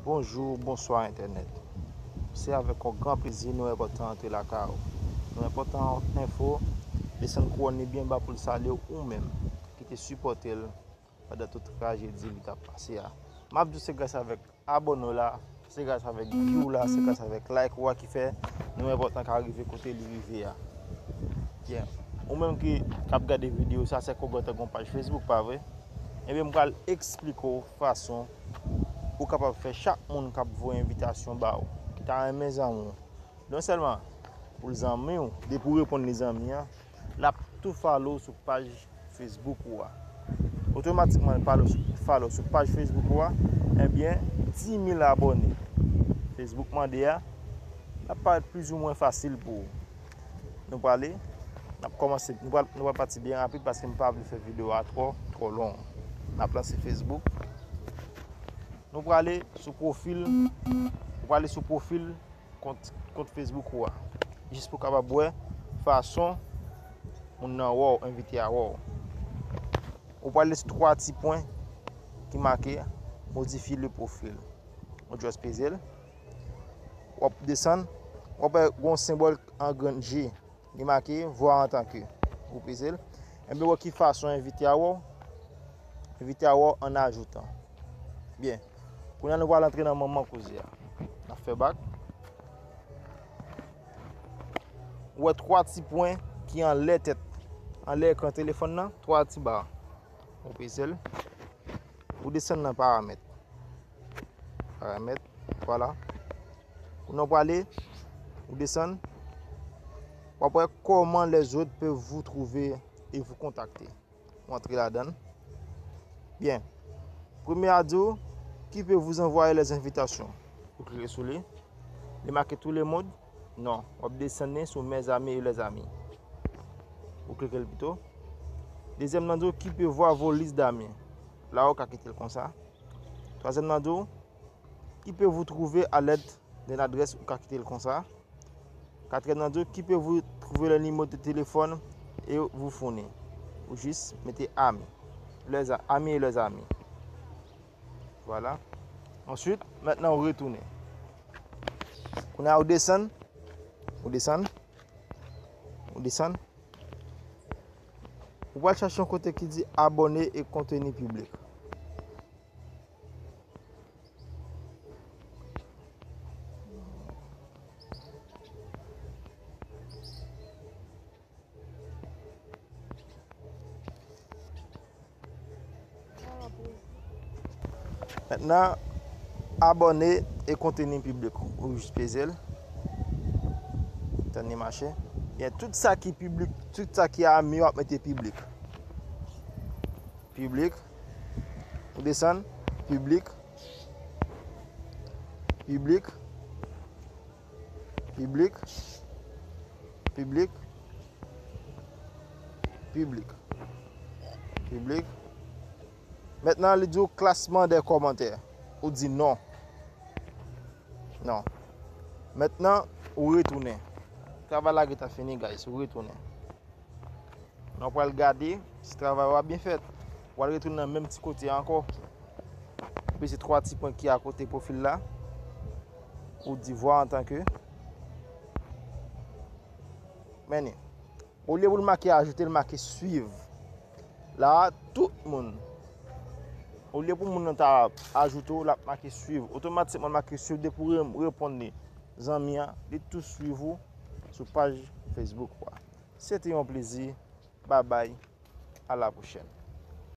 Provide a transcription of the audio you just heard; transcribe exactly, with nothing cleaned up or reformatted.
Bonjou, bonswa entènèt. Se avèk yon gran plezi Nouenpòtan antre lakay ou. Nouenpòtan enfo desann kouwòn li byen ba pou l salye w ou menm ki te sipòte l pandan tout trajedi li t ap pase a. M ap di w se gras avèk abòne w la, se gras avèk view w la, se gras avèk like ou a ki fè Nouenpòtan ka rive kote li rive a. Byen, ou menm ki, k ap gade videyo sa, se kòman w gen yon paj Facebook, pa vre? Ebyen, m pral eksplike w fason ou kapab fè chak moun k ap voye envitasyon ba ou, ki ta renmen zanmi w. Non sèlman pou l zanmi w, depi w reponn li zanmi an, l ap tou follow w sou paj Facebook ou a. Otomatikman, l follow sou, follow sou paj Facebook ou a, ebyen, dis mil abòne Facebook mande a, l ap parèt plizoumwen fasil pou ou. Nou prale, n ap kòmanse, nou pral, nou pral pati byen rapid paske m pa vle fè videyo a twò, twò long. N ap lanse Facebook. Nou prale sou pwofil, nou prale sou pwofil kont, kont Facebook ou a. Jis pou w kapab wè fason moun nan wè w, envite a wè w. Ou prale sou twa ti pwen ki make modifie le profil. Ou just peze l. W ap desann, w ap wè yon senbòl an grenn G. Li make voir en tant que. Ou peze l. Ebyen, wè ki fason envite a wè w. Envite a wè w an ajoutan. Byen. Kounye a, nou pral antre nan manman koze a. N ap fè bak. Ou wè twa ti pwen ki anlè tèt, anlè ekran telefòn nan, twa ti ba. Ou peze l. Ou desann nan paramèt. Paramèt, vwala. Kounye a w prale, ou desann. W ap wè comment les autres peuvent vous trouver et vous contacter. Ou antre ladan l. Byen. Premye a di w, qui peut vous envoyer les invitations? Ou klike sou li. Li make tout le monde? Non. W ap desann li sou mes amis et les amis. Ou klike l pito. Dezyèm nan di w, qui peut voir vos listes d'amis? La ou ka kite l konsa. Twazyèm nan di w, qui peut vous trouver à l'aide d'une adresse, ou ka kite l konsa. Katriyèm nan di w, qui peut vous trouver le numéro de téléphone et vous fournir. Ou jis mete amis. Les a-, amis et les amis. Voilà. Ensuite, maintenant, ou retounen. Kounye a, ou desann. Ou desann. Ou desann. Ou pral chache yon kote ki di abonné et contenu public. Maintenant, abonné et contenu public. Ou jis peze l. Tann li mache. Byen, tout sa ki piblik, tout sa ki ami yo ap mete piblik. Piblik. Ou desann. Piblik. Piblik. Piblik. Piblik. Piblik. Piblik. Mentnan, li di w classement des commentaires. Ou di non. Non. Mentnan, ou retounen. Travay la gentan fini, guys. Ou retounen. Nou pral gade si travay ou a byen fèt. Ou al retounen nan menm ti kote a ankò. Epi se twa ti pwen ki akote pwofil la. Ou di voir en tant que. Men li. Olye pou l make ajoute, l make suiv. La a, tout moun. Olye pou moun nan ta ajoute w, l ap make suiv. Otomatikman, l make suiv depi w re-, reponn li. Zanmi an, li tou suiv ou sou paj Facebook ou a. Se te yon plezi. Babay. A la pwochèn.